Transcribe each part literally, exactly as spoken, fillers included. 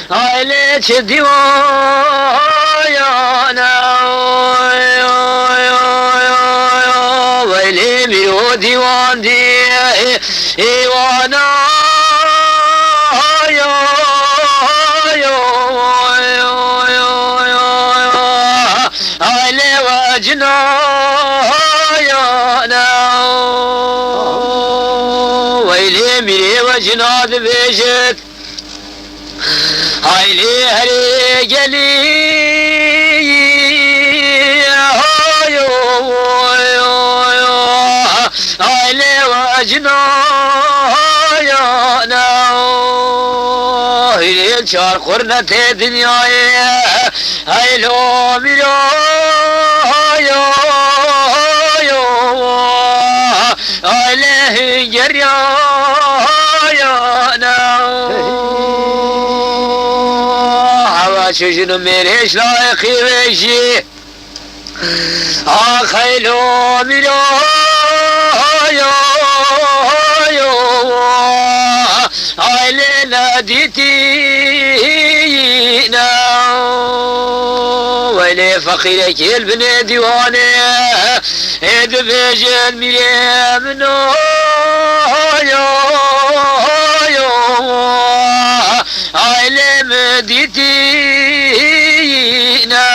Aile çi diwayana, weylê mîro dîwan dî, êwana, aile we cinayana, weylê mîrê we cina dibêjit. Haylê herê gelî, hayo, haylê we cinayana, hîrê çar qurne tê dinyayê, heylo mîro, hayo, hayo, aile hîngeriya, hayo, Hewa çi jin û mêrêş layiqî wê jî. Ax heylo mîro, yo, yo, aylê nedîtî ne. Weylê feqîrekî li binê dîwanê. Ê dibêjin mîrê min o, yo, yo, ailê min dîtî ne,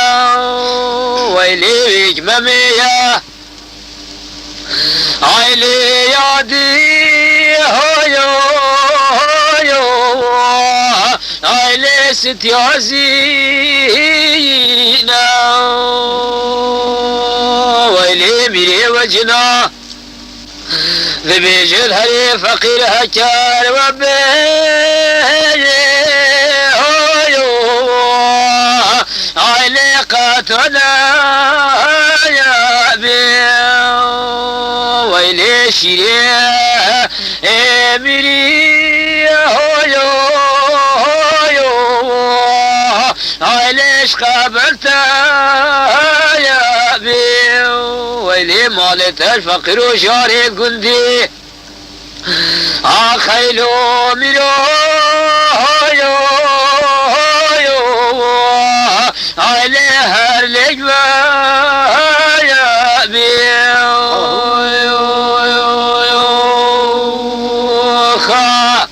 weylê wîk memê ye. Ailê yadî, ho, yo, ho, yo, ailê stiyazî ne, weylê mîrê we cina. Dibêjin herê feqîr heker we bê, ayo, ailê qetone ye bê. Weylê şîrê ê mîrî, ayo, ayo, ailê şqebel te ye bê. Weylê malê te feqîr û jarê gundî. Axeylo mîro, yo, yo, aile her lêk ve ye bî. Xa.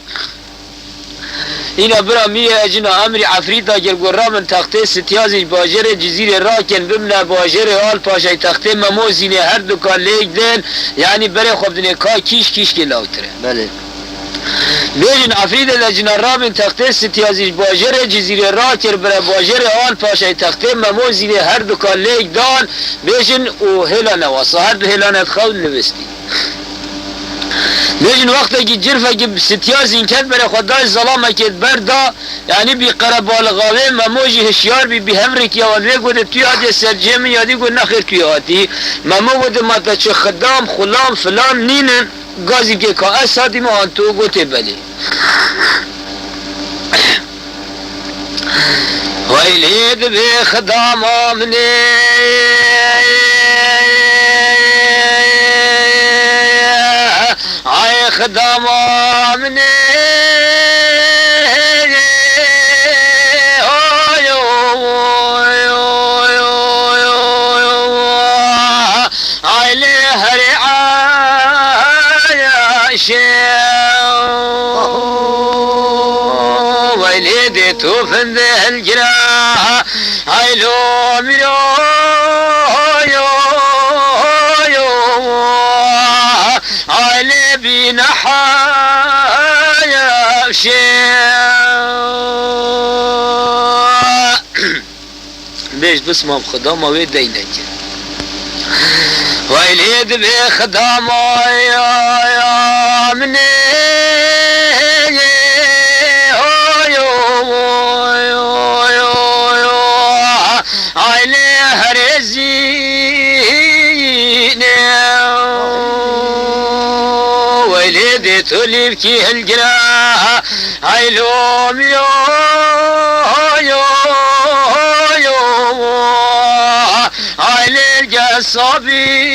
Îna bira mîye ecina emrî Efrîta kir, got, rabin textê Sityazî ji bajarê Cizîrê rakin, bimne bajarê Alpaşayê textê Memozînê her du ka lêk din, yanî berê xwe bidinê ka kîş kîşkê lawtir e. Belê. Bêjin Efrîdê de cina rabin textê Sityazî ji bajarê Cizîrê rakir, bire bajarê Alpaşayê textê Memozînê her du ka lêk dan, bêjin û hêla newasa, her du hêlane dixew nivistî. Bêjin wextekî cirfekî Sityazîn ket berê xwe dayê zelamekê di ber da, yanî bî qerebalixavê Memo jî hişyar bî, bî hevrêkî ya wan wê gotê, tu yê hatiye ser cihê min, ya dî got, nexêr, tu yê hatî. Memo gotê, ma te çi xidam, xulam, filan nînin? Gazî bike ka ez hatîme an tu? Gotê, belê. Weylê dibê xidama min ê. Ay xidama min ê. Oy, oy, oy, oy, oy, oy. Ailê herê Eyaşê. Weylê dê tu findê hilgira. Aylo mîro, yo, yo. Ailê bîne Eyaşê. Bêj bismam xidama wê deynekê. Weylê dibê xidama ya, ya min ê, yo, yo, yo, yo, yo. Ailê herê Zînê. Weylê dê tu lîvkî hilgira. Aylo mîro, yo, yo, ailê Gesabînê.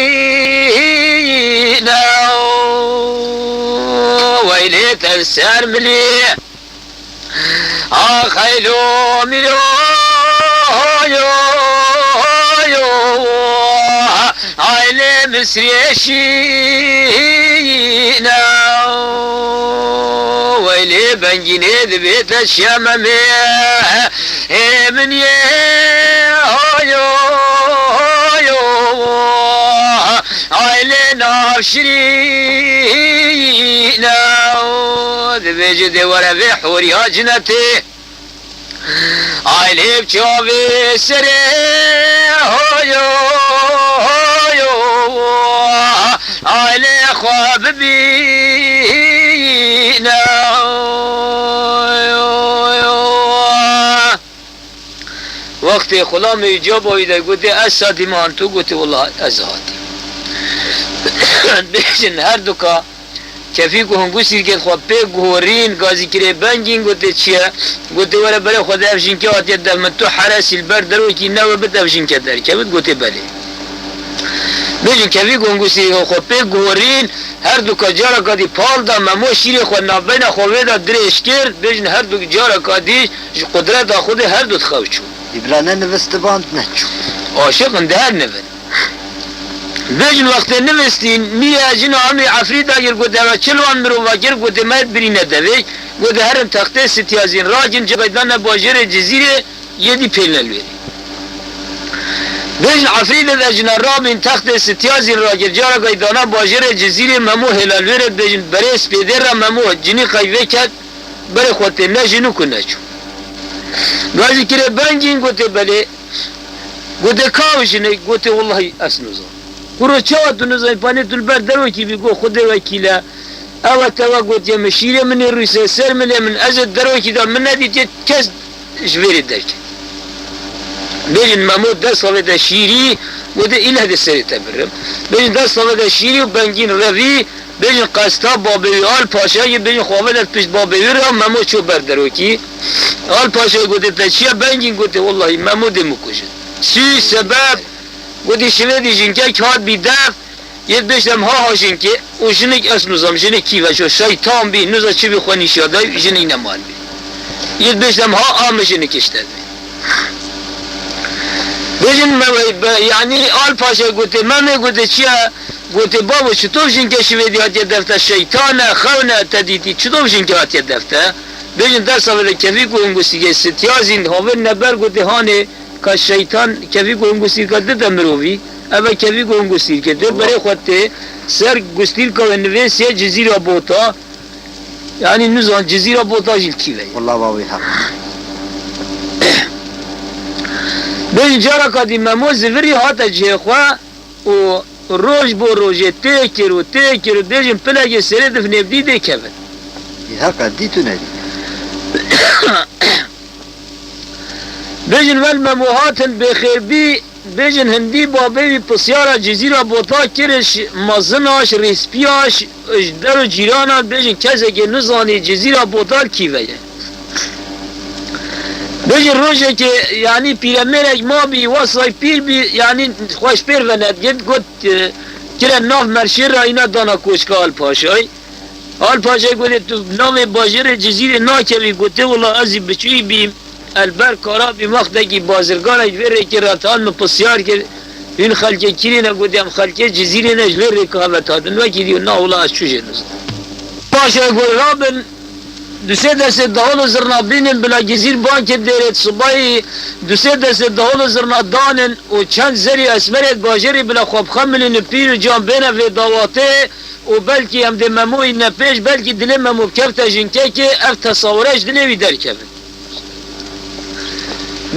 şîrîne. Weylê te ser milê. Ax eylo mîlo yo yo. Aylê Misrê şîne. Weylê bengînê dibê te şememê. Ê min yê hoyo hoyo. Aylê nav şirîne. Dibêje dê were vê horiya cinetê. Aylê bi çavê serê hoyo hoyo. Aylê xwe bibîne. Wextê xulamê wî caba wî de gotê, ez hatî man tu? Gotê, wela ez hatî. Bêjin her duka kefî ku hingûsîrkên xwe pê guhorîn, gazîkirê bengîn, gotê, çi ye? Gotê, were berê xwe de ev jînkê hatiye dev min, tu heresî li ber derokî newe bit ev jînke derkevit? Gotê, belê. Bêjin kefî ku hingûsîrkên xwe pê guhorîn, her duka careka dî pal da, Memo şîrê xwe navbeyna xwe vê de dirêj kir, bêjin her du careka dî ji qudreta Xwedê her du dixew çû. Îbra ne nivistiband ne çû. Aşiq in, di her nivin. Bêjin wextê nivistîn, mîrê jina emrî Efrîda kir, gote, ev çil wan mirova kir, gote, me birîne devê, gote, herin textê sitiyazîn, rakin, cebeydane bajêrê Cizîrê, yê dî pêlne li wêrê. Bêjin Efrîdê de jina rabîn textê sitiyazîn rakir, careka dana bajêrê Cizîrê, Memo hêla li wêrê, bêjin berê spêdê re Memo cinî qey vê ket, berê xwe tê ne jin û ku neçû. Gazîkirê bengîn gote, belê. Gote, ka ew jinê? Gote, wellahî ez nizam. Kuro, çawa tu nizanî? Panê tu li ber derokî bî, got, Xwedê wekîl e. Ew e te we gotiye min, şîrê min ê rûyse ser milê min, ez ê derokî de min nedîtiye kes ji vêrê derket. Bêjin Memo dest xwe vede şîrî, gote, îleh dê serê te birim. Bêjin dest xwe vede şîrî û bengîn revî, bêjin qesta babê wî Al Paşayê, bêjin xwe vede pişt babê wî re, Memo çû ber derokî. Al Paşayê gote, te çi ye bengîn? Gote, wellahî Memo dê min kujin. Çi sebeb? Gotî, şivê dî jinkek hat bî dev, yê dibêjtem ha ha jinkê, û jinik ez nizam, jinik kî ve, şo şeytan bî, niza çi bî, xwe nîşa day, jinik neman bî. Yê dibêjtem ha a min jinik işte bî. Bêjin me, be, yanî Al Paşa gotê, Memê gotê çi ye? Gotê, babo, çito jinkê şivê dî hatiye dev te, şeytan e, xewn e, te dîtî, çito jinkê hatiye dev te? Bêjin dersa vede kevî ku hingûsîrkê sitiyazîn, havên neber gotê hanê, ka şeytan kevî ku hingûsîrka dide mirovî, eve kevî ku hingûsîrkê dê berê xwe tê ser gustîrka we nivêsiye Cizîra Bota, yanî nizan Cizîra Bota jî li kî ve ye. Wela bavê heq. Bêjin careka dî Memo zivirî hate cihê xwe û roj bo rojê tê kir û tê kir û bêjin pilekê serê difnê bi dî dê kevin. Ê heq e, dî tu nedî. Bêjin wel Memo hatin bêxêrbî, bêjin hindî babê wî pisyara Cizîra Bota kiriş, mezinaş, rîspiyaş, ji der û cîranan, bêjin kesekê nizanî Cizîra Bota li kî ve ye. Bêjin rojekê, yanî pîremêrek mabî, wesay pîr bî, yanî xweş pêr ve nedigirt, got, e, kire nav merşê re îna dana koçka Al Paşayê. Al Paşayê gotê, tu navê bajêrê Cizîrê nakevî? Gotê, wela ez jî biçûyî bîm. El ber kara bîm, wextekî bazirganek vê rêkê re dihat min pisyar kir. Hîn xelkê kîrî ne? Gotê, em xelkê Cizîrê ne, ji vê rêka ve dihatin. Wekî dî, na wela ez çû jê nizam. Paşayê got, rabin, Du sê destê dahol û zirna bînin bila gizîr bankê dêrê sibayî, du sê destê dahol û zirna danin û çend zerî esmerê bajêrî bila xwe bixemilînin pîr û can bêne vê dawatê û belkî em dê Memoyî ne pêş, belkî dilê Memo bikevte jinkekê, ev tesawire ji dilê wî derkevin.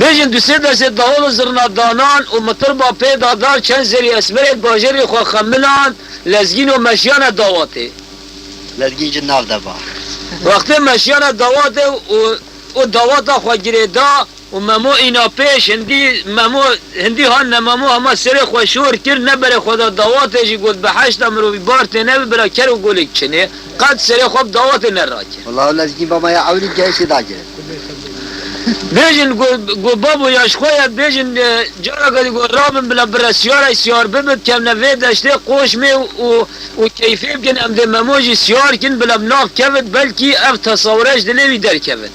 Bêjin du sê destê dahol û zirna danan û mitirba pê da da çend zerî esmerê bajêrî xwe xemilan, Lezgîno meşiyane dawatê. Lezgîn ji nav de ba. Wextê meşiyane dawatê û, û dawata xwe girê da û Memo îna pêş hindî Memo, hindî han ne Memo hema serê xwe şor kir, ne berê xwe da dawatê jî got, bi heşta mirovî bar tê nebi bila ker û golek çinê, qet serê xwe bi dawatê nerakir. Wala Lezgîn ba me ya ewlî gehişê dagire. Bêjin got, got babo ya ji xwe ye, bêjin, e, careke dî got, rabin bila bire siyara siyar bibit, kevne vê deştê qoşmê û, û keyfê bikin, em dê Memo jî siyar kin, bila bi nav kevit, belkî ev tesawire ji dilê wî derkevin.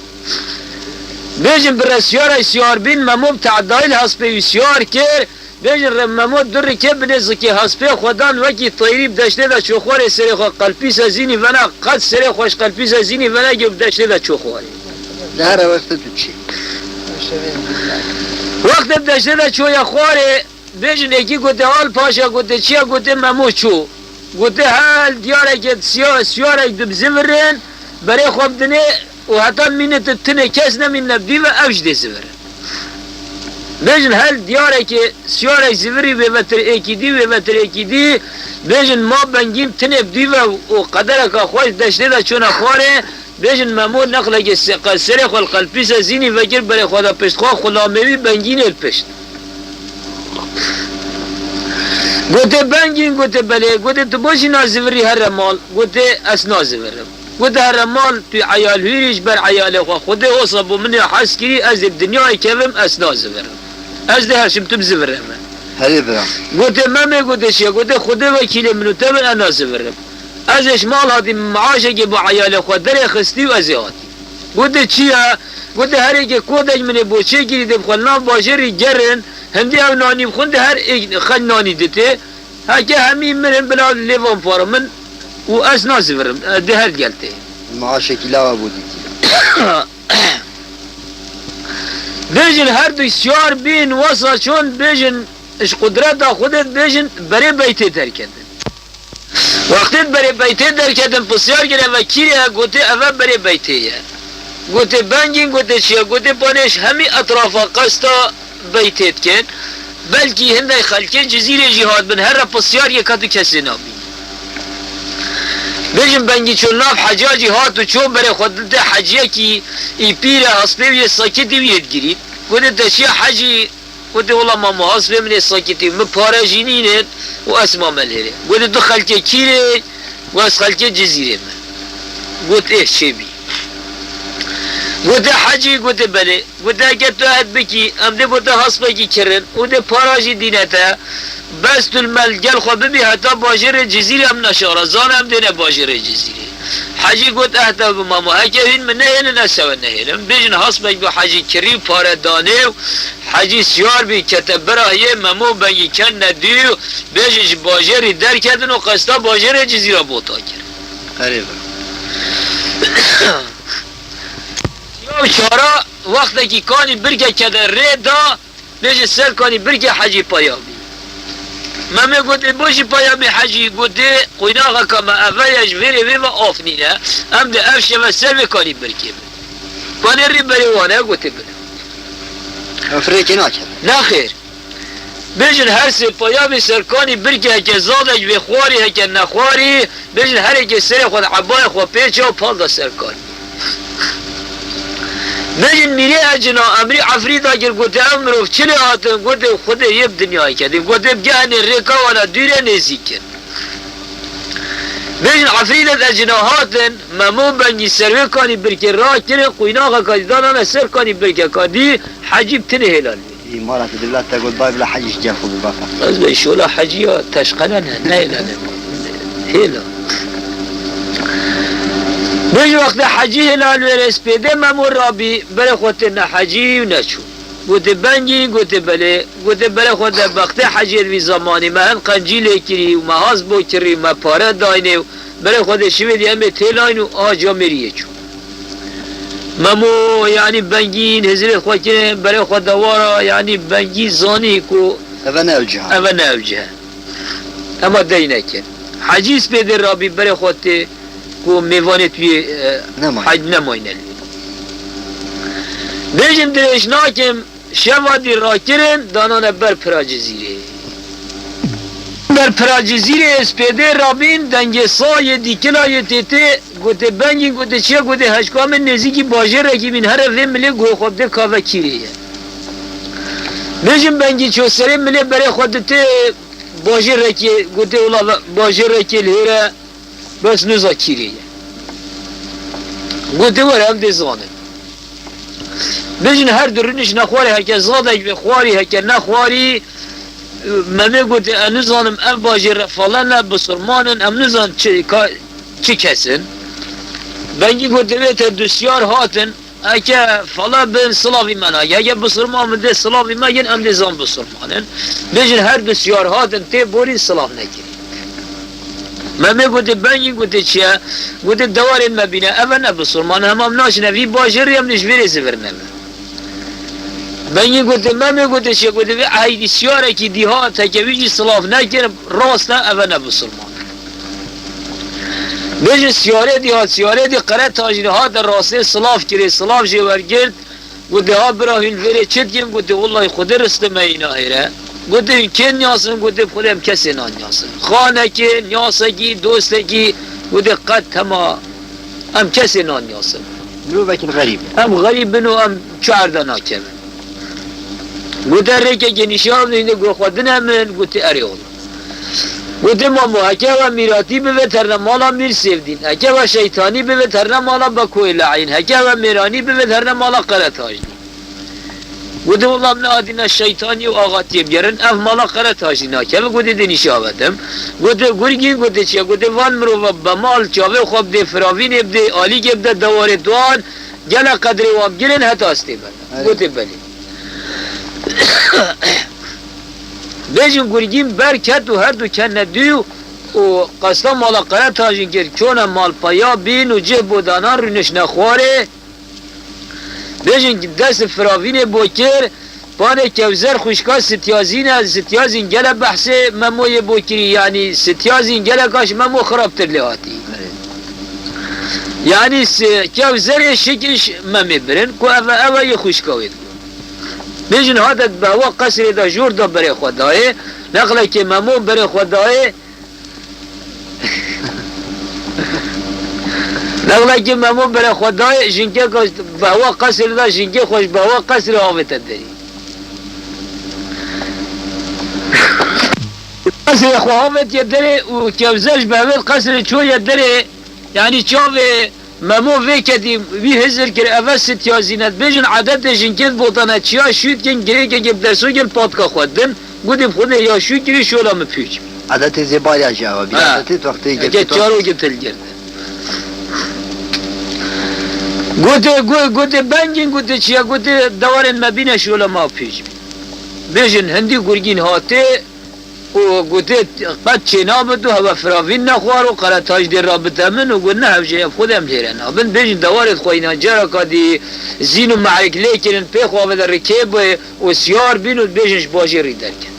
Bêjin bire siyara siyar bîn, Memo bi teedayî li hespê wî siyar kir, bêjin re Memo du rikê binê zikê hespê xwe dan, wekî teyrî bi deştê de çû xwarê, serê xwe qelpîse zînî vena, qet serê xwe ji qelpîse zînî vena, yê bi deştê de çû xwarê. Li her wextê tu çi? Wextê bi deştê de çûye xwarê, bêjin êkî gote, al paşa, gote, çi ye? Gote, Memo çû. Gote, hel diyareke siya-, siyarek dib zivirin, berê xwe bidinê û heta mînit tinê kes nemînine bi dî ve ev jî dê zivirin. Bêjin hel diyareke siyarek zivirî, wê vetir êkî dî, wê vetir êkî dî, bêjin ma Bengîn tinê bi dî ve û qedereka xweş deştê de çûne xwarê, bêjin Memo nexlekê se-, qe-, serê xwe li qelpîse zînî vekir, berê xwe de pişt xwe xulamê wî Bengînê li pişt. Gote Bengîn, gote belê, gote tu bo jî nazivirî here mal, gote ez nazivirim. Gote here mal tu eyal hûrî ji ber eyalê xwe, Xwedê wisa bo min ya hez kirî, ez ê bi dinyayê kevim, ez nazivirim. Ez dê heşim tu bizivire me. Herê bira. Gote Memê, gote çi ye? Gote Xwedê wekîlê min û te bin, ez nazivirim. Ez ê ji mal hatî, min meaşekê bo eyalê xwe derê xistî û ez ê hatî. Gote çi ye? Gote herêkê kodek min ê bo çêkirî dê bi xwe li nav bajêrî gerin, hindî ew nanî bixwin dê her ê xelk nanî dite. Heke hemî mirin bila lêvan para min û ez nazivirim, e, dê her gel tê. Maaşekî lawa bo dîtî. Bêjin her du siyar bîn wesa çûn bêjin ji qudreta Xwedê bêjin berê beytê derketin. Wextê berê beytê derketin, pisyar kir, eve kî ye? Gote, eve berê beytê ye. Gote, Bengîn, gote, çi ye? Gote, panê ji hemî etrafa qesta beytê dikin. Belkî hindek xelkê Cizîrê jî hatibin, here pisyar yê ka tu kesê nabî. Bêjin Bengîn çû nav heciya jî hat û çû berê xwe dite heciyekî î pîr e, hespê wî yê sekitî wî yê digirît. Gote, te çi ye hecî? Gote, wela mamo, hespê min ê sekitî, min pare jî nînin û ez mame lêrê. Gote, tu xelkê kîrê? Got, ez xelkê Cizîrê me. Got, ê çêbî. Gote, hecî? Gote, belê. Gote, heke tu ehed bikî, em dê bo te hespekî kirin û dê para jî dîne te. Bes tu li me li gel xwe bibî heta bajêrê Cizîrê, em neşara, zane em dêne bajêrê Cizîrê. Hecî got, eh te bi mamo, heke hûn min nehêlin, ez sewe nehêlim. Bêjin hespek bi hecî kirî û pare danê û Hecî siyar bî, kete bira yê Memo Bengî ken nedî û bêjin ji bajêrî derketin û qesta bajêrê Cizîra bota kir. Erê be. Siya û çara wextekî kanî birke kete rê da, bêjin ser kanî birke Hecî paya bî. Memê gotê, bo jî paya bî Hecî, gotê, qoynaxeka me eve ye, ji vêrê vê ve af nîne. Em dê ev şeve ser vê kanî birkê bin. Panê rê berê wan e, gotê bine. Ev rêkê nake. Nexêr. Bêjin her sê paya bê ser kanî birkê, heke zadek bê xwarî, heke nexwarî, bêjin herêkê serê xwe di ebayê xwe pêça û pal da ser kanî. Bêjin mîrê ecina emrî efrîta kir, gote, ev mirov çi lê hatin? Gote, Xwedê yê bi dinyayê kedin. Gote, bi gehnê rêka wana dûre nêzîk in. Bêjin efrînet ecina hatin, Memo Bengî ser wê kanî birkê rakirin, qoynaxeka dî danane ser kanî birkeka dî, Hecî bi tinê hêlan. Îmara tu dibla te got, bay bila Hecî ji cem xwe bibaka. Ez be şola Hecî ya teşqele ne, ne hêlan e. Hêla. Bêjin wextê Hecî hêlan wêrê spêdê Memo rabî, berê xwe tê ne Hecî û neçû. Gotê Bengî, gotê belê. Gotê berê xwe de bextê Hecî yê di vî zamanî me hin qencî lê kirî û me has bo kirî û me pare daynê û berê xwe de şivê dî em ê têlayn û a camêriyê çû. Memo, yanî Bengîn hizirê xwe kirin berê xwe dewara, yanî Bengîn zanî ku Eve ne ew cihan. Eve ne ew cih e. Ema dey nekin. Hecî spêdê rabî berê xwe tê ku mêvanê tu yê, e, Nemayî. Hec nemayîne lê. Bêjin dirêj nakim, şeva dî rakirin, danane ber pira Cizîrê. Ber pira Cizîrê spêdê rabîn, dengê sa yê dîkila yê tê tê, gotê Bengîn, gotê çi ye, gotê hejka min nêzîkî bajêrekî bîn, here vê milê guhê xwe bidê ka ve kîrê ye. Bêjin Bengîn ço serê milê berê xwe ditê bajêrekê, gotê wila ve-, bajêrekê li hêre, bes niza kîrê ye. Gotê were em dê zanin. Bêjin her du rûniştine xwarê, heke zadek be xwarî, heke nexwarî, Memê gotê, ez nizanim ev bajêr re falan ne, bisurman in, em nizanin çi, ka, çi kes in. Bengî gotê, vê te du siyar hatin, heke falan bin silavî me nake, heke bisurman bin dê silavî me kin, em dê zan bisurman in. Bêjin her du siyar hatin tê borîn silav nekirî. Memê gotê, Bengî gotê, çi ye? Gotê, dewarên me bîne, ev e ne bisurman, hema em naçine vî bajêrê, em dê ji vê rê zivirine me. Bengî gotê, Memê gotê, çi ye? Gotê, vê eydî siyarekî dî hat, heke wî jî silav nekir, rast e, ev e ne bisurman. Bêjin siyarê dî hat, siyarê dî Qeretajînê hate rastê silav kirê, silav jê wergirt, Gotê, ha bira hûn vêrê çi dikin? Gotê, wellahî Xwedê ristime îna hêre. Gotê, hûn kê niyasin? Gotê, bi Xwedê em kesê naniyasin. Xanekê, niyasekî, dostekî, gotê, qet hema em kesê naniyasin. Mirovekî xerîb. Em xerîb bin û em çi erda nakevin. Gotê, rêkekê nîşan bidin, hûn dê guh xwe dine min? Gotê, erê wela. Gotê, Mamo, heke we mîratî bibe terne mala Mîr Sêvdîn, heke we şeytanî bibe terne mala Bekoyê Le'în, heke we mêranî bibe terne mala Qeretajlî. Gotê, wela em nehatîne şeytanî û axatiyê bigerin, ev mala Qeretajlî nakeve, gotê dê nîşa vetim. Gotê, Gurgîn, gotê çi ye? Gotê, van mirova be mal, çavê xwe bidê firavînê, bidê alîgê, bide dewarê duan, gele qedrê wan bigirin, heta ez tê berde. Erê. Gotê, belê. Bêjin Gurgîn berket û her du kene dû û qesta mala Qeretajîn kir, çone malpeya bîn û cih bo danan rûniştine xwarê. Bêjin dest firavînê bo kir, panê Kewzer xwişka Sityazîn e, Sityazîn gele behsê Memoyê bo kirî, yanî Sityazîn geleka ji Memo xirabtir lê hatî. Yanî si-, Kewzerê şikiş Memê birin, ku ev e, ew e yê xwişka wê. Bêjin hate behwa qesrê de jor da berê xwe dayê, nexlekê Memo berê xwe dayê. Nexlekê Memo berê xwe dayê, jinkeka behwa qesrê de jinkê xwe ji behwa qesrê avête derê. Qesrê xwe avêtiye derê û Kewzer ji behwê qesrê çoye derê, yanî çavê Memo vê kedî wî hizir kir, eve Sityazîn e. Dibêjin edetê jinkê di botane çiya şût kin, girêkekê bi dersokê li patka xwe din. Gotê bi Xwedê ya şût kirî şola min pûç. Edetê zêbariya jî ew e. Ha. Bî edetê tu wextê Eke girtî tu çarokê til girtin. Gotê, go-, gotê Bengîn, gotê çi ye? Gotê dewarên me bîne şola ma pûç bî. Bêjin hindî Gurgîn hatê, û gotê, qet çênabit û hewe firavîn nexwar û Qeretaj dê rabite min û got, ne hewce ye, bi Xwedê em lêre nabin. Bêjin dewarê xwe înan careka dî zîn û me'rik lê kirin, pê xwe ve de rikê bê û siyar bîn û dibêjin ji bajêrî derket.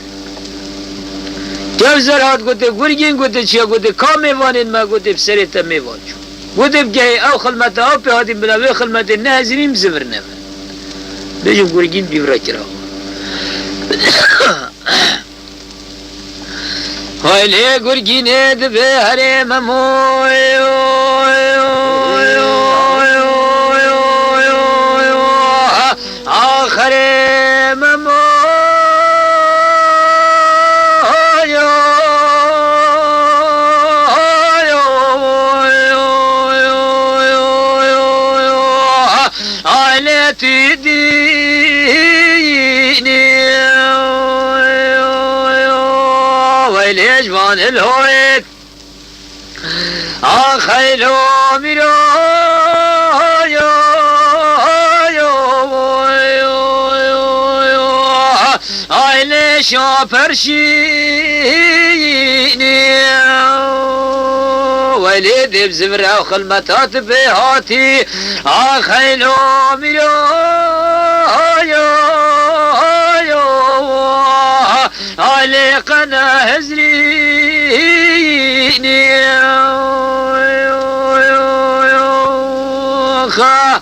Kewzer hat gotê, Gurgîn, gotê çi ye? Gotê ka mêvanên me? Gotê bi serê te mêvan çû. Gotê bi gehê ew xilmete ew pê hatîn bide, vê xilmetê nehezirîn, bizivirine me. Bêjin Gurgîn bîvre kira. Hay lê Gurgînê dibe herê Memo. Axirê Memo. Aletî dînî. Weylê ji van ilhoyêt. A xeylo mîro. Aylê şaperşînî. Lê dê bi zivira xilmeta tu pê hatî. Ax heylo mîro, yo, yo, alê qena hizrînî. Xa.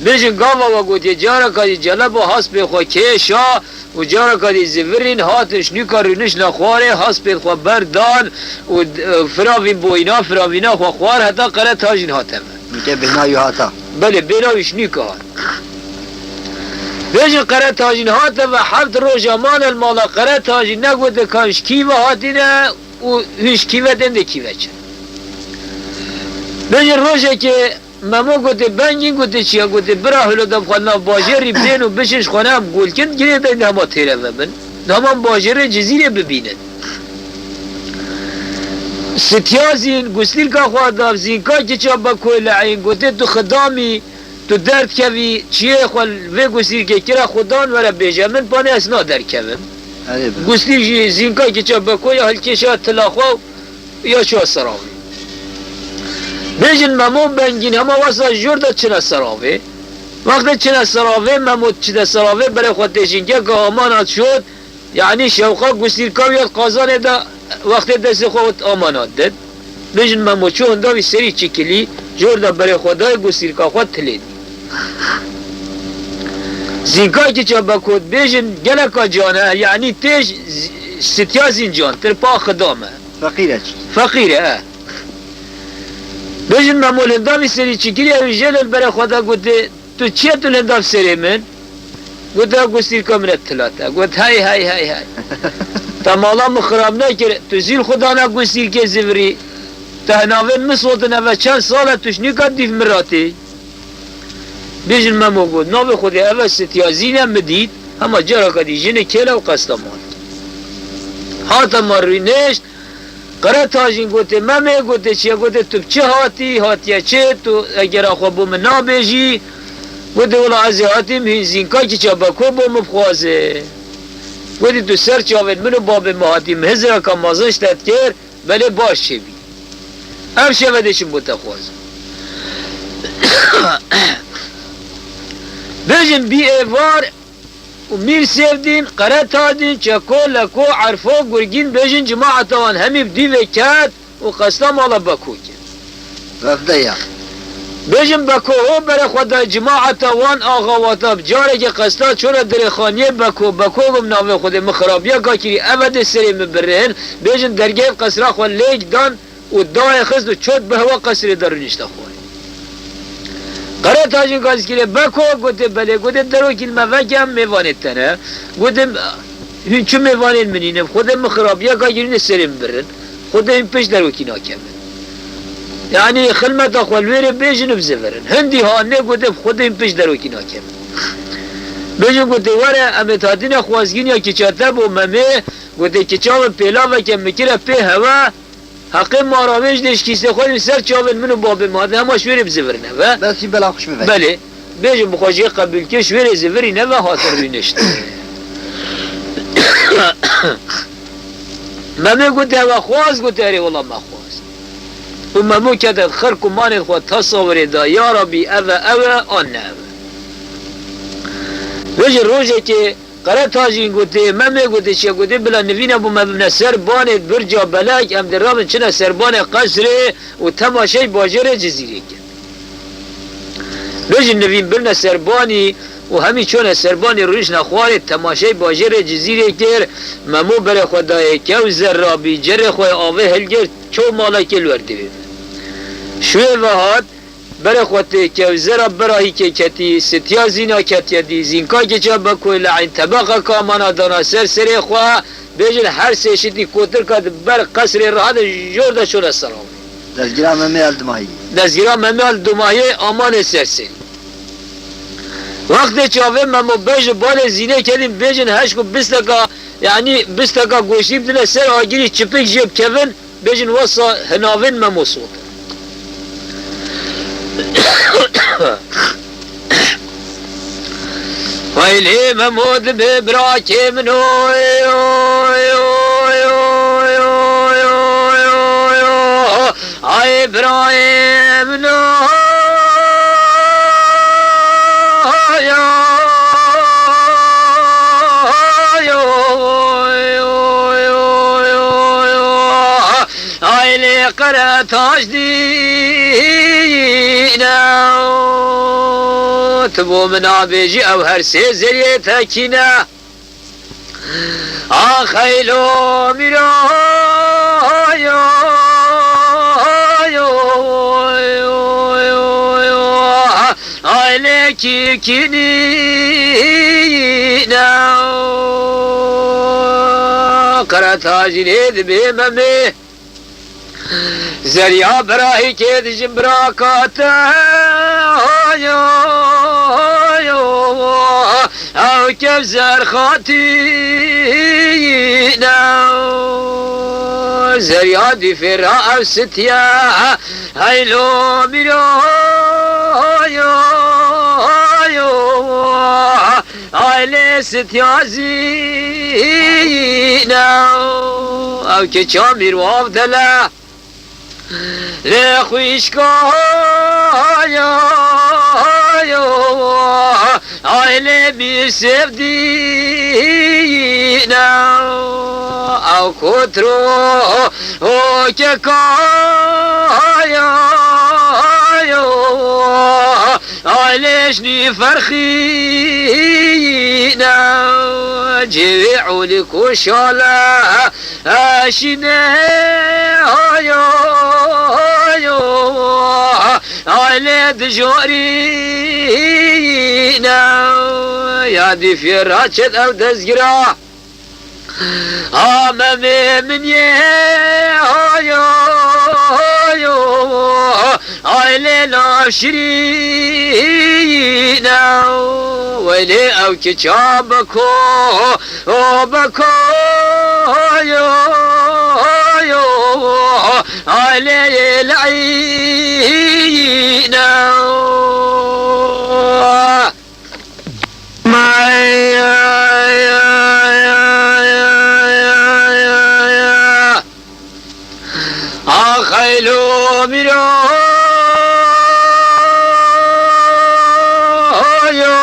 Bêjin gava we gotiye, careka dî celeba hespê xwe kêşa û careka dî zivirîn hatin şnûka rûniştine xwarê, hespên xwe berdan û, e, firavîn boyîna, firavîna xwe xwar heta Qere Tajîn hate ve. Nûke bêhna wî hata. Belê, bêhna wî şnûka hat. Bêjin Qere Tajîn hate ve heft roja mane li mala Qere Tajîn, negote ka hûn ji kî ve hatine û hûn ji kî ve tên, dê kî ve çin. Bêjin rojekê Memo gote, bengîn gote, çi ya? Gote, bira hilo de bi xwe nav bajêrî bên û biçin ji xwe ne em golkin girê de hema têre ve bin. Heman bajêrê Cizîrê bibînin. Sitya Zîn, gustîlka xwe da, Zînka kiça Bekoy Le'în, gote, tu xidamî, tu derdkevî, çiyê xwe vê gustîlkê kire xudan were bêje min, panê ez naderkevim. Erê be. Gustîl jî Zînka kiça Bekoy ya hilkêşa tila xwe ya çûya ser avê. Bêjin Memo bengîn hema wesa jor de çine ser avê. Wextê çine ser avê, Memo çide ser avê, berê xwe têşînkeka amana şot, yanî şewqa gustîlka wî ya qazanê de wextê destê xwe amana dit. Bêjin Memo çû hinda wî serî çikilî, jor de berê xwe dayê gustîlka xwe tilê dî. Zînka kiça Beko, bêjin geleka cane, yanî têj Sitya Zîn can, tirpa xidam e. Feqîr e çi? Feqîr e, e. Bêjin Memo li hinda vî serî çikirî, ew jê li berê xwe de gote, tu çi ye tu li hinda serê min? Gote, ew gustîlka min e tilat e. Got, hey, hey, hey, hey. Te mala min xirab nekir, tu zîl xwe dana gustîlkê zivirî. Te hinavên min sotine ve çend sal e tu ji nîka dîv min re tê. Bêjin Memo got, navê Xwedê ev e Sitya Zîn e, min dît, hema careka dî jinê kêl e û qesta mal. Hate ma rûnişt, Qere Tajîn gote, Memê, gote, çi ye? Gote, tu bi çi hatî, hatiye çi? Tu egera xwe bo min nabêjî? Gote, wela ez ê hatîm, hîn Zînka kiça Beko bo min bixwaze. Gote, tu ser çavên min û babê min hatî, min hizireka mezin ji te dikir, belê baş çêbî. Ev şeve dê çim bo te xwazin. Bêjin bî êvar û Mîr Sêvdîn, Qere Tajîn, Çeko, Leko, Erfo, Gurgîn, bêjin cimaeta wan hemî bi dîvê ket û qesta mala Beko kir. Vevde ya. Bêjin Beko ho berê xwe da cimaeta wan axawata bi carekê qesta çûne dirêxaniyê Beko. Beko got, navê Xwedê min xirabiyeka kirî, ev e dê serê min birin. Bêjin dergehê qesra xwe lêk dan û dayê xist û çot bi hewa qesrê de rûnişte xwarê. Qere Tajîn gazkirê Beko, gote, belê, gote, derokî li me veke, em mêvanê te ne. Gote, hûn çi mêvanên min îne, Xwedê min xirabiyeka kirîne serê min birin. Xwedê hûn pişt derokî nakevin. Yanî xilmeta xwe li wêrê bêjin û bizivirin. Hindî hanê gote, Xwedê hûn pişt derokî nakevin. Bêjin gote, were, em ê hatine xwazgîn ya kiça te bo Memê, gote, kiça min pêlaveke min kire pê hewe, Heqê mara wê ji dê ji kîsê xwe dîn ser çavên min û babê min hatin, hema ji wêrê bizivirine ve. Bes jî bela xwe ji min veke. Belê. Bêjin bi xwe jê qebûl kir, ji wêrê zivirîne ve hatin rûnişt. Memê got, hewe xwaz, got, erê wela me xwaz. Û Memo kete xirk û manên xwe tesawirê da, ya Rabî, ev e, ew e, an ne ev e. Bêjin rojekê Qere Tajîn gotê, Memê gotê, çiye gotê, bila nivîne bo me bibine ser banê birca belek, em dê rabin çine ser banê qesrê û temaşey bajêrê Cizîrê kir. Bêjin nivîn birine ser banî û hemî çûne ser banî rûniştine xwarê temaşey bajêrê Cizîrê kir, Memo berê xwe dayê kew zerrabî, cerê xwe avê hilgirt, ço malekê li wer divê. Şûyê ve hat, Berê xwe tê kewzera birahîkê ketî, Sitya Zîna ketiye dî, Zînka kiça Bekoy Le'în tebeqeka mana dana ser serê xwe, bêjin her sê şitî kotirka di ber qesrê re hate jor de çûne ser avê. Dezgira Memê El Dumahî. Dezgira Memê El Dumahî amanê ser serî. Wextê çavê Memo bej û balê Zînê kedîn bêjin heşk û bisteka, yanî bisteka goştî bidine ser agirî çipik jê bikevin, Bêjin wesa hinavên Memo sotin. Weylê Memo dibe birakê min oy, oy, oy. Birayê min o, yo, yo, yo, yo, yo, yo. Ailê Qeretaş dîne. Tu bo min nabêjî ew her sê Zeriyê Tekîne. Ax Heylo mîra, yo, yo, yo, yo, yo. Ailê Kîkînî ne. Qeretacî lê dibê Memê. Zerya birahîkê dijin bira kate, ayo, ayo, ew kev zerxatî ne. Zerya dîfê ra ew sitiye, heylo mîro, ayo, ayo, ailê sitya zî ne. Ew keça mîrwav dele. Lê xwişka yo, yo, ailê mîr sevdîne. Ew kotro o keka yo, yo, ailê jnî ferxîne. Cêwê olî koşale. Eşîne, ayo, ayo, ailê dijorîne. Ya dîfê raçet ew dezgira. A Memê min yê, ayo, ayo, ailê navşirîne. Weylê ew kiça biko, o biko, yo, yo, aileyê le'îne. Ax Heylo mîro, yo,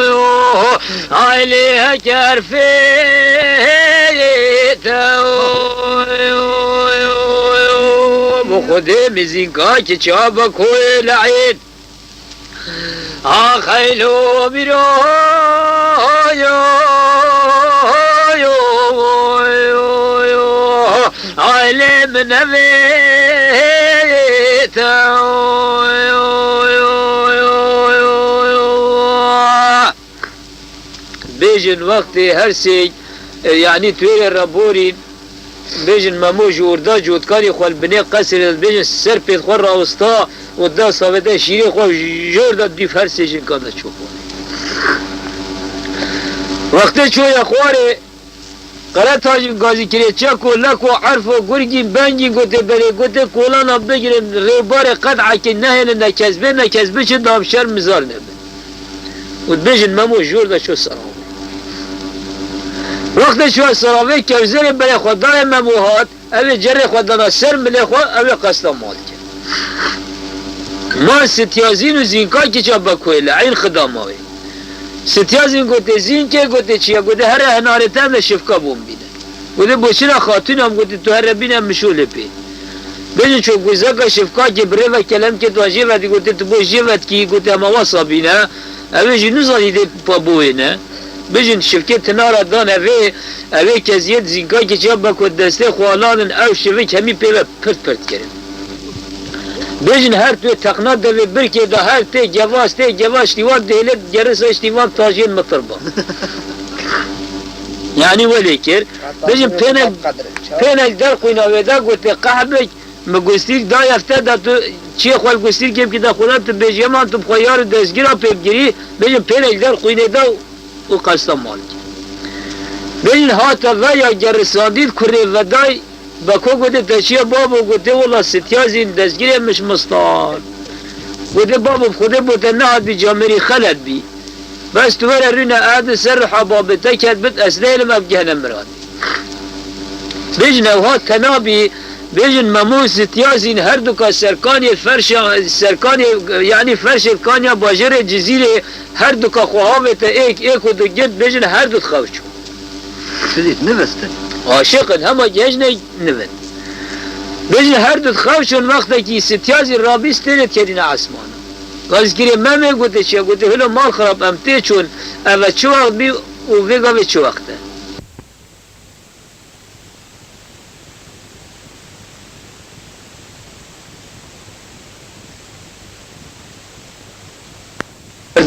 yo, ailê heker fê te, bi Xwedê mizînka kiça be koyê le'în. Ax Heylo mîro, yo, yo, yo, yo, ailê min nevê te, yo, yo, yo, yo, yo. Bêjin wextê her sê, e, yanî twêrê re borîn, bêjin Memo ji orda cotkarê xwe li binê qesrê de, bêjin ser pêt xwe rawista û da savête şîrê xwe ji orda dîf her sê jinkan de çû xwarê. Wextê çûye xwarê, Qeretaş gazî kirê çeko, leko, erfo, gurgîn, bengîn gotê berê, gotê kolana bigirin, rêbarê qed'ekê nehêlin, ne kes bê, ne kes biçin, da bi şerm mizar nebin. Û dibêjin Memo ji orda çû seravê. Wextê çûye seravê, kevzerê berê xwe dayê Memo hat, ew ê cerê xwe dana ser milê xwe, ew ê qesta mal kir. Ma Sitya Zîn û Zînka kiça Bekoyê li Eyn Xida mawê. Sitya Zîn gotê, Zînkê, gotê, çi ye? Gotê, here hinarê te em de şifka bo min bîne. Gotê, bo çira xatûna min? Gotê, tu here bîne, em mişolê pê. Bêjin ço guzeka şifkakê bi rê ve kelem kê tu jê ve dî, gotê, tu bo jê ve dikî? Gotê, hema wasa bîne. Ew ê jî nizanî dê pa bo wê ne. Bêjin şivkê tinara dan evê, evê keziyê di Zînkakê çiya Beko destê xwe aladin, ew şivik hemî pê ve pirt pirt kirin. Bêjin her tu teqna devê birkê de her tê gevaz, tê gevaz, ştî wan dihêlê gerisa, ştî wan tajiyên mitir ba. Yanî welê kir. Bêjin pênek, pênek der qûyna wê de gotê, qehbik, mi gustîrk da efte de, tu çiyê xwe li gustîrkê bikî de xwe de, tu bêjê man tu bi xwe yar û destgira pê bigirî, bêjin pênek der qûynê de û qesta mal kir. Bêjin hate ve ya gerisandî, kurê vedayî, Beko gotê, te çi ye babo? Gotê, wela Sitya Zîn destgirê min ji min start. Gotê, babo, bi Xwedê bo te nehat bî, camêrî xelet bî. Bes tu were rûne, ez di ser riha babê te ket bit, ez nêlim ev gehne miradî. Bêjin ew hat tenabî, bêjin Memo Sitiyazîn her duka serkanê ferşa, serkanê, yanî ferşê kanya bajêrê Cizîrê her duka xwe havête êk, êk û du girt, bêjin her du dixew çû. Filît nivestin. Aşiq in, hema gej ne nivin. Bêjin her du dixew çûn, wextekî Sitiyazî rabî stêrê dikerîne esmana. Gazkirê Memê gote çi ye? Gote hilo mal xirab, em tê çûn, eve çi wext bî û vê gavê çi wext e?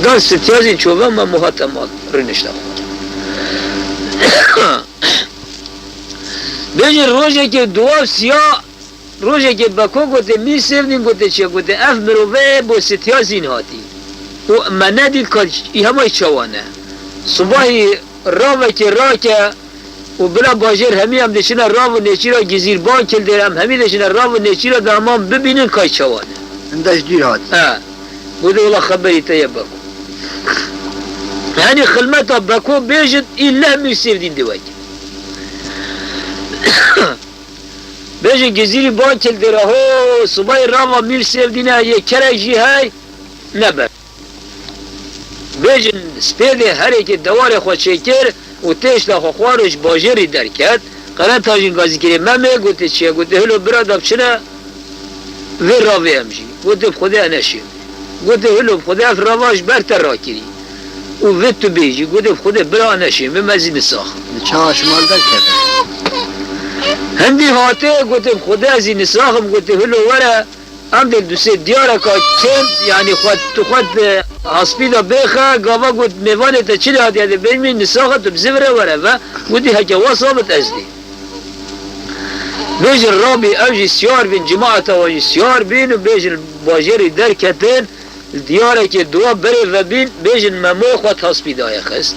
Dan Sitiyazîn çove me muhate mal, rûnişte xwe. Bêjin rojekê duwa siya, rojekê Beko gote, Mîr Sêvdîn gote çi ye? Gote ev mirove bo Sitiyazîn hatî. Û me nedît ka î hema çawa ne. Sibahî ravekê rake û bila bajêr hemî em diçine rav û nêçîra Gizîrban Kildêr, em hemî diçine rav û nêçîra derman bibînin kay çawa ne. Hinde ji dûr hat. He. Gote wela xeberî te ye Beko. Yanî xilmeta Beko bêjin î leh Mîr Sêvdîn di wek. Bêjin Gizîrî Ban Kildêr ho, sibayê rava Mîr Sêvdîn e, yê kerek jî hey, nebe. Bêjin spêdê herêkê dewarê xwe çêkir û têşta xwe xwar û ji bajêrî derket. Qeretajîn Gazîkirê Memê gote çi ye? Gote hilo bira da biçine vê ravê em jî. Gote bi Xwedê e neşêm. Gote hilo bi Xwedê ev rava ji ber te rakirî. Û vê tu bêjî. Gote bi Xwedê bira e neşêm. Vê me zî nisax. Li çawa ji mal derkeve? Hindî hate gote bi Xwedê ez zî nisax im. Gote hilo were. Em dê du sê diyareka kêm, yanî xwe, tu xwe di hespî de bêxe, gava got mêvanê te çi lê hatiye dê bêjmî, nisaxe tu bi zivire were ve, gotî heke wesa bit ez dê. Bêjin rabî ew jî siyar bîn, cimaeta wan jî siyar bîn û bêjin bajêrî derketin, li diyarekê duwa berê vebîn, bêjin Memoyê xwe di hespî daye xist.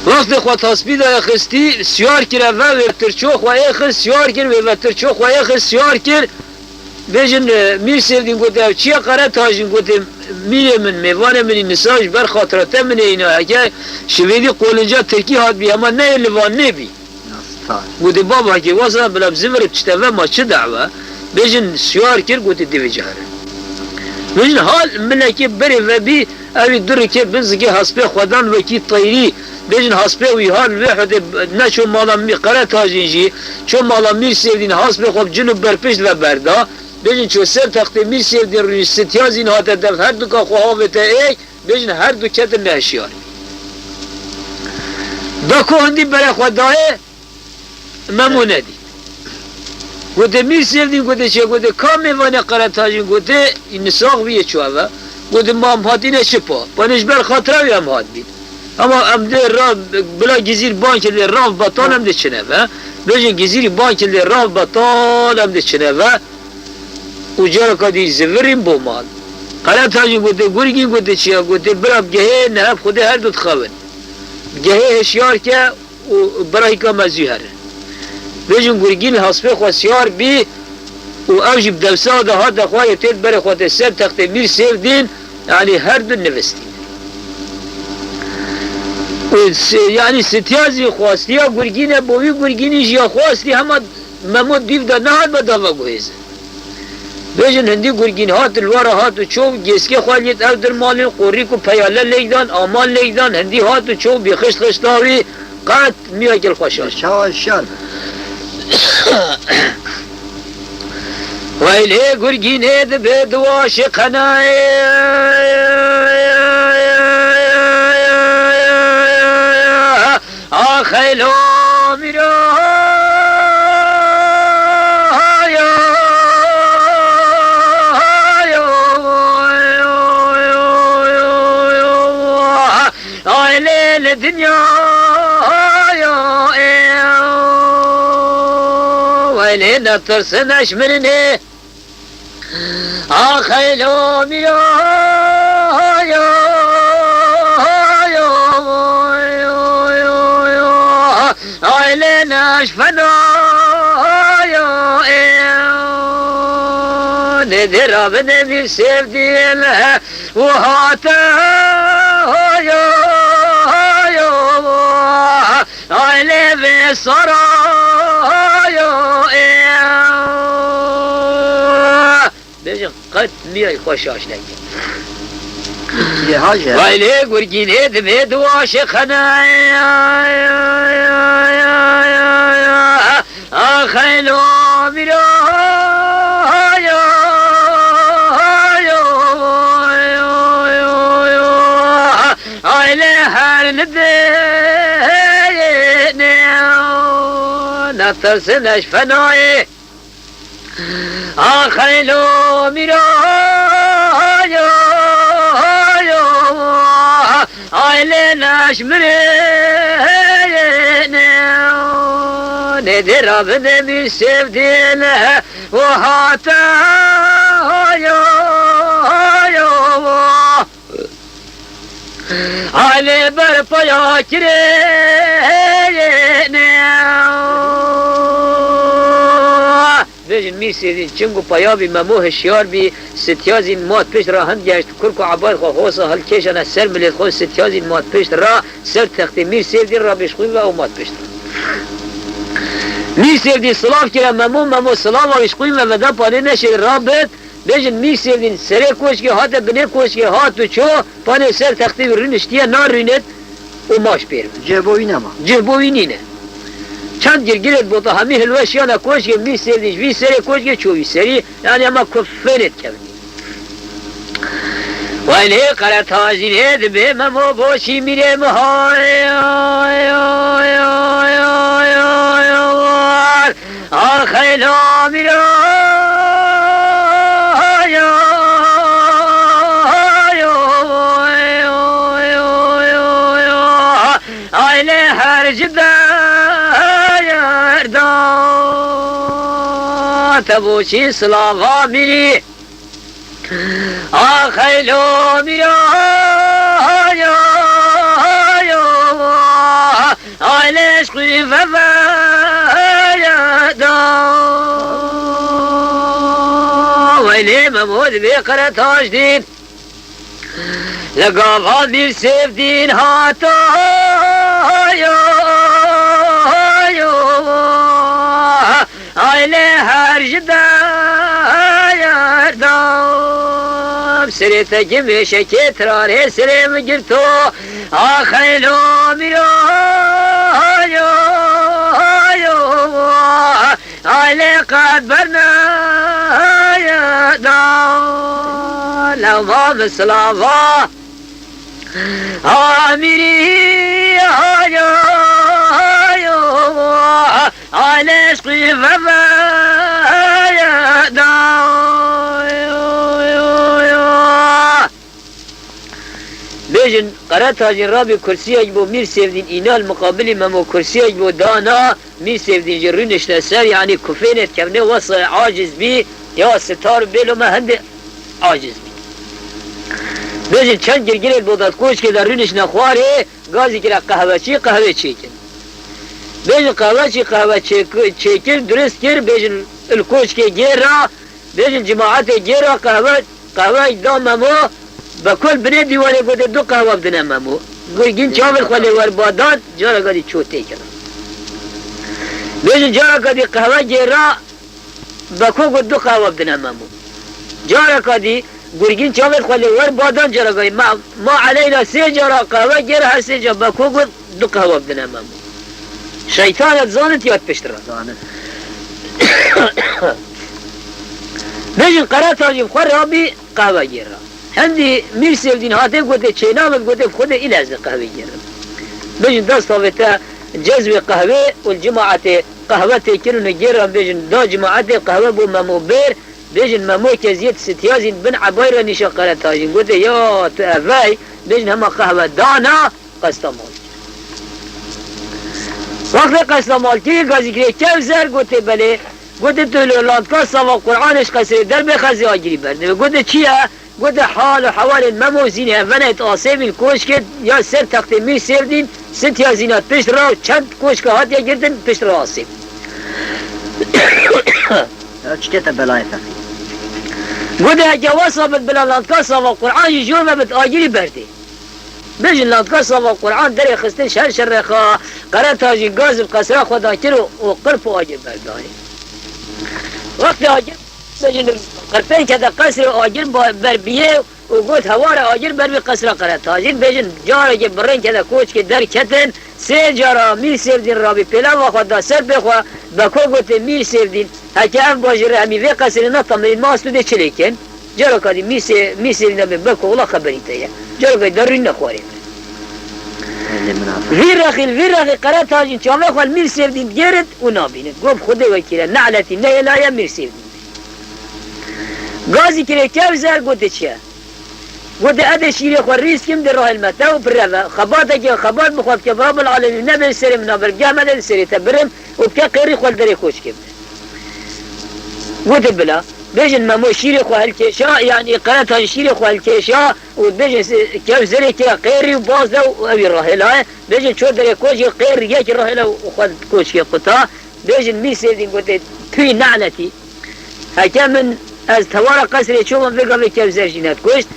Wextê xwe taspî daye xistî, siyar kir eve, wê tirço xwe ê xist, siyar kir, wê ve tirço xwe ê xist, siyar kir. Bêjin, e, Mîr Sêvdîn gote, ev çi ye? Qeretajîn gote, mîrê min, mêvanê min î nisa ji ber xatira te min ê îna, heke şivêdî qolinca tirkî hatbî, hema neyê li van nêbî. Gote, baba, heke wasa bila bi zivir çi te ve ma çi dawe? Bêjin siyar kir, gote, divê cihare. Bêjin hal milekê berê vebî, ew ê du rikê bin zikê hespê xwedan wekî teyrî. Bêjin hespê wî hal wê hudê neço mala mî Qeretajîn jî, ço mala Mîr Sêvdîn hespê xwe bi cil û berpişt ve berda. Bêjin ço ser textê Mîr Sêvdîn rûnî Sitiyazîn hate dev her duka xwe havête êk. Bêjin her du ketin nehişiyar. Da ku hindî bere xwe dayê, Memo nedî. Gote Mîr Sêvdîn, gote çi? Gote ka mêvanê Qeretajîn, gote î nisax bîye çi eve? Gote ma em hatîne çi pa? Pa ne ji ber xatira wî em hatbîn. Ama em dê ra, bila Gizîr Ban Kildêr rav betal em dê çine ve. Bêjin Gizîrî Ban Kildêr rav betal em dê çine ve. Û careka dî zivirîn bo mal. Qeretajîn gote, Gurgîn, gote çi ye? Gote bira bi gehê niha bi Xwedê her du dixewin. Bi gehê hişyar ke û birayîka me zû here. Bêjin Gurgîn hespê xwe siyar bî û ew jî bi dewsa de hate xwarê têt berê xwe tê ser textê Mîr Sêvdîn, yanî her du nivistîn. Û si-, yanî Sitiyazî xwastiya Gurgîne bo wî, Gurgînî jî ya xwastî, hema Memo dîv de nehat be dava guhêzin. Bêjin hindî Gurgîn hat, li wara hat û çû, gêskê xwe lêt ew dir malê, qorîk û peyale lêk dan, aman lêk dan, hindî hat û çû, bî xişt xişta wî, qet miyekê li xwe şar. Çawa şar be? Weylê Gurgînê dibe duwa şiqenayê. A xeylo mîra, hayo, hayo, aylê li dinya, hayo, ê, weylê netirsin eş mirinê. A xeylo mîra, hayo, hayo, aylê neş fena, hayo, ê. Nê dê rabine Mîr Sêvdîn, û hate, hayo, hayo, ailê vê sarayo ê. Bêjin qet mîrey xwe şaş neke. Lê haje. Ailê gurgînê dibê duwaşê xene. Axeylo mîra, hayo, hayo, aile her nidêne, netirsin eş fenayê. Axeylo mîra, hayo, hayo, aile naş mirêne, nê dê rabine Mîr Sêvdîn, û hate, hayo, hayo, aile berpaya kirêne. Bêjin Mîr Sêvdîn, çing û paya bî, Memo hişyar bî, Sitya zîn mat pişt re hin geşt, kurk û ebayê xwe hosa hilkêşane ser milêt xwe, Sitya zîn mat pişt re ser textê Mîr Sêvdîn re bêş xwîn ve û mat pişt re. Mîr Sêvdîn silav kire Memo, Memo silava wî ji xwîn ve veda panê neşê rabit, bêjin Mîr Sêvdîn serê koşkê hate binê koşkê hat û ço, panê ser textê wî rûniştiye, narûnit û maş pêr ve. Cih bo wî nema. Cih bo wî nîne. Çend girgirêt bota hemî hilweşiyane koşkê Mîr Sêvdîn ji vî serê koşkê ço wî serî, yanî hema kufênê dikevin. Weylê qeretajînê dibê Memo boşî mîrê mihar. Axeyla mîra. Aile her ji derda te boşî silava mîrî. Axeylo mîra, hayo, hayo, aile eşqî veveye da. Weylê Memo dibê qere taş dîn. Li gava Mîr Sêvdîn hata, hayo, hayo, aile her ji derdam. Serê te ki mêşekê tirarê serê min girto. Axeylo mîra, hayo, hayo, aile qet bernaya da. Lewma min silava. Amirî, hayo, hayo, aile eşqî veveye da. Bêjin, Qeretajîn rabî kursiyek bo Mîr Sêvdîn îna li miqabilî Memo kursiyek bo dana, Mîr Sêvdîn jî rûnişte ser, yanî kufênê dikevne wesa aciz bî, ya sitar û bêlo me hindê aciz bî. Bêjin çend girgirêt bo dat koşkê de rûnişne xwarê, gazî kire qehweçî, qehwê çêkir. Bêjin qehweçî, qehwe çêk-, çêkir, durist kir, bêjin il koşkê gêr ra, bêjin cimaetê gêr ra qehwe, qehweyek da Memo, Beko li binê dîwarê gote du qehwe bidine Memo. Gurgîn çavên xwe lê wer ba dan, careka dî ço têkir. Bêjin careka dî qehwe gêra, Beko got du qehwe bidine Memo. Careka dî Gurgîn çavên xwe lê wer ba dan, careka dî ma, ma eleyna sê cara qehwe gêra, her sê cara Beko got du qehwe bidine Memo. Şeytan et zanit ya pişt re. Zanit. Bêjin Qeretajî xwe rabî qehwe gêra. Hindî Mîr Sêvdîn hate gote çêna min, gote xwedê île ez ê qehwê gêrim. Bêjin dest avê te cezwê qehwê û li cimaetê qehwe tê kirin û gêran, bêjin da cimaetê qehwe bo Memo bêr, bêjin Memo keziyet sitiyazîn bin ebay re nîşa Qeretajîn. Gote ya tu evey, bêjin hema qehwe dana, qesta mal kir. Wextê qesta mal kirî gazî kirê kev zer, gote belê, gote tu li landka sava Qur'anê ji qesrê derbê xezê agirî berdivê. Gote çi ye? Gote hal û hewalên Memo zînê evene et asê bîn koşkê ya ser textê Mîr Sêvdîn, sitiya zîna pişt ra çend koşka hatiye girtin pişt ra asê. Ya çike te belayê feqîr. Gote heke wesa bit bila lantka sava Qur'an jî jor ve bit agirî berdê. Bêjin lantka sava Qur'an derê xistin şer şerrexa, Qeretajî gaz bi qesra xwe da kir û, û qirp û agir berdanî. Wextê agir bêjin qirpên kete qesrê û agir ba-, ber biyê û got heware agir ber bî qesra Qeretajî. Bêjin carekê birên kete koçkê derketin, sê cara Mîr Sêvdîn rabî pêlava xwe da ser pê xwe, Beko gotê Mîr Sêvdîn, heke ev bajêr hemî vê qesrê ne temirîn ma ez tu dê çi lê kin? Careka dî Mîr Sê-, Mîr Sêvdîn de bê Beko wila xeberî te ye. Careka dî derûn nexwarê. Vî rexî li vî rexî Qeretajîn çavê xwe li Mîr Sêvdîn digêrit û nabînit. Got bi Xwedê wekîl e, ne'letî nehêlaye Mîr Sêvdîn. Gazî kirê kevzer, gotê çi ye? Gotê, edê şîrê xwe rîz kim, dê rahêlme te û pireve. Xebatekê xebat bi xwe bike, bi Rabbil Alemîn nebê li serê min a ber, geh me de li serê te birim û bike qêrî xwe li derê koçkê bide. Gotê, bila. Bêjin Memo şîrê xwe hilkêşa, yanî Qeretajî şîrê xwe hilkêşa û bêjin se-, kev zerê kira qêrî û baz de û ew ê rahêlaye. Bêjin ço derê koçkê qêr yek rahêla û xwe koçkê quta. Bêjin Mîr Sêvdîn gotê, pî ne'letî. Heke min ez tewara qesrê çûbim, vê gavê kevzer jî nedikuşt.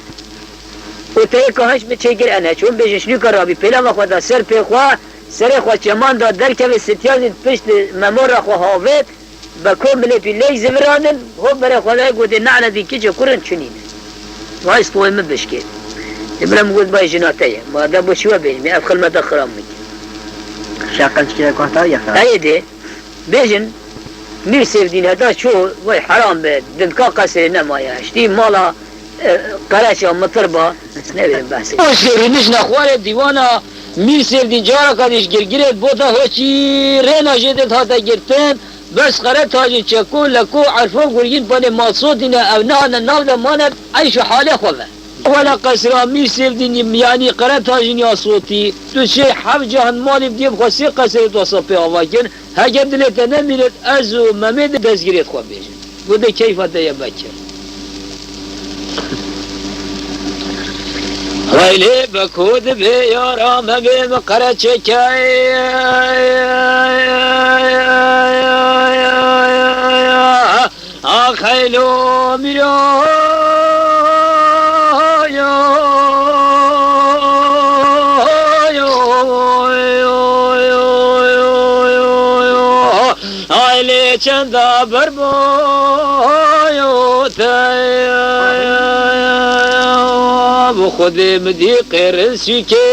Û te yê ka hiş min çêkir, ez neçûm. Bêjin şinûka rabî pêlava xwe da ser pê xwe, serê xwe çeman da derkeve, sitya zî pişt Memo re xwe havêt, Beko milê pî lêk zivirandin, ho berê xwe dayê gotê, ne'letî kiçê kurin çinîne. Vay spoyê min bişkê. Ê bira min got, bay jina te ye. Ma de bo çi we bêjim, ev xilmeta xira min kir. Şaqil çikê kuhta ya xira. Eyê dê. Bêjin, Mîr Sêvdîn heta çû, wey heram be, dindka qesrê nemaye. Ştî mala, e, Qereça mitir ba, ne bileyim behsê. O şêrî nişne xwarê dîwana Mîr Sêvdîn careka dî ji girgirê bota hoçî rêna jê dê hate girtin, bes Qeretajî çeko leko erfo gurgîn panê malsotîne ew nehane nav de mane eyş û halê xwe ve. Wela qesra Mîr Sêvdînî miyanî Qeretajîn ya sotî, tu şê heft cahan malî bi diyê bi xwe sê qesrê tu wesa pê ava kir, heke dilê te nemîret ez û Memê dê destgirêt xwe bêjin. Gotê keyfa te ye Bekir. Haylê Beko dibê yara Memê min qereçeke. Ax heylo mîro yo, yo, yo, yo, yo, yo, aylê çenda berboyo te. Bi Xwedê min dî qêrin sûkê.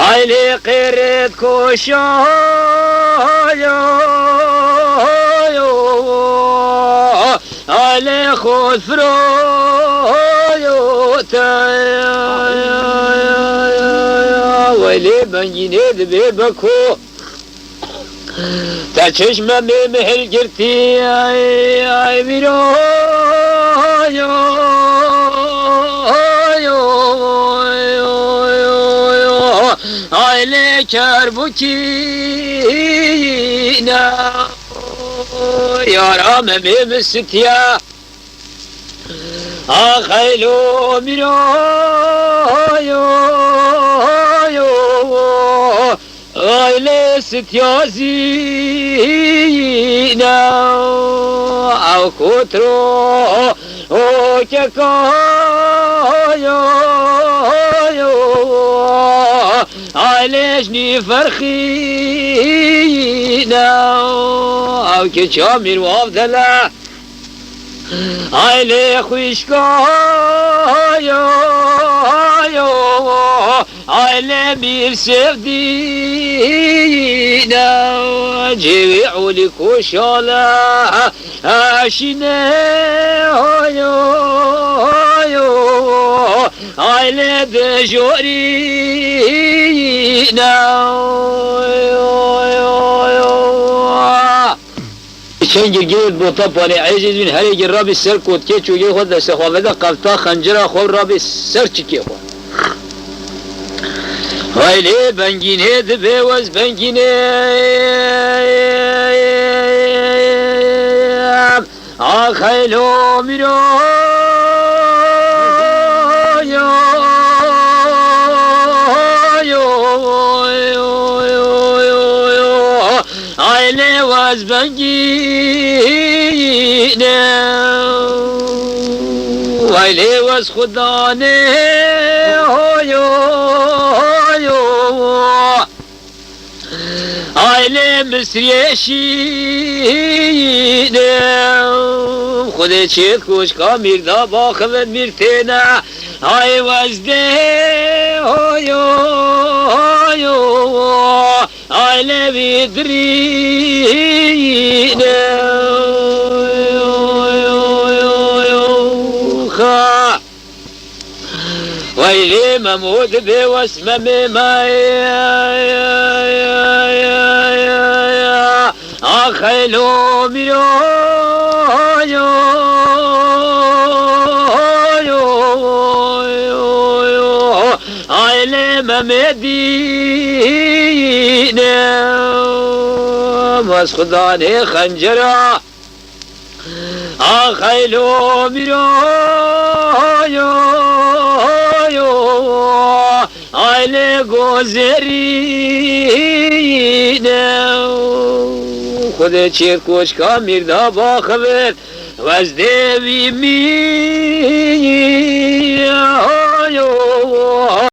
Aylê qêrêt koşayo, aylê xwe firoyo te. Welê bengînê dibê Beko. Te çeşme mê mihil girtî, ay, ay, vîro, yo, yo, yo, yo, yo, ay, lê kerbûkî ne, yara me mê min sitiya. Axeylo mîro yo, yo, aylê sitya zîne, ew kotro o keka yo, yo, aylê jnî ferxîne, ew keça mîr wav dele. Aylê xwişka yo, yo, aylê mîr sevdîne, cêwî olî koşale, eşîne yo, yo, aylê dijorîne yo, yo, yo. Çend girgirêt bota panê ecêz bîn, herê gir rabî ser kotkê çûgê xwe destê xwe vede qefta xencira xwe rabî ser çikê xwe. Haylê bengînê dibê wez bengînê. Axeylo mîro yo, yo, yo, yo, yo, yo. Aylê wez bengî ne. Vay lê wez xudanê, hoyo, hoyo. Aile Misriyê şîne. Xwedê çêt koçka mîrda baxivin mîr têne. Ay wezde, hoyo, hoyo. Aile wî dirîne. Xa. Weylê Memo dibê wes Memê me. A xeylo mîro yo, yo, yo, yo. Ailê Memê dîne. Wes xudanê xencera. A xeylo mîro yo, yo, aile gozerîne. Xwedê çêt koçka mîrda baxivit, wezdê wî mî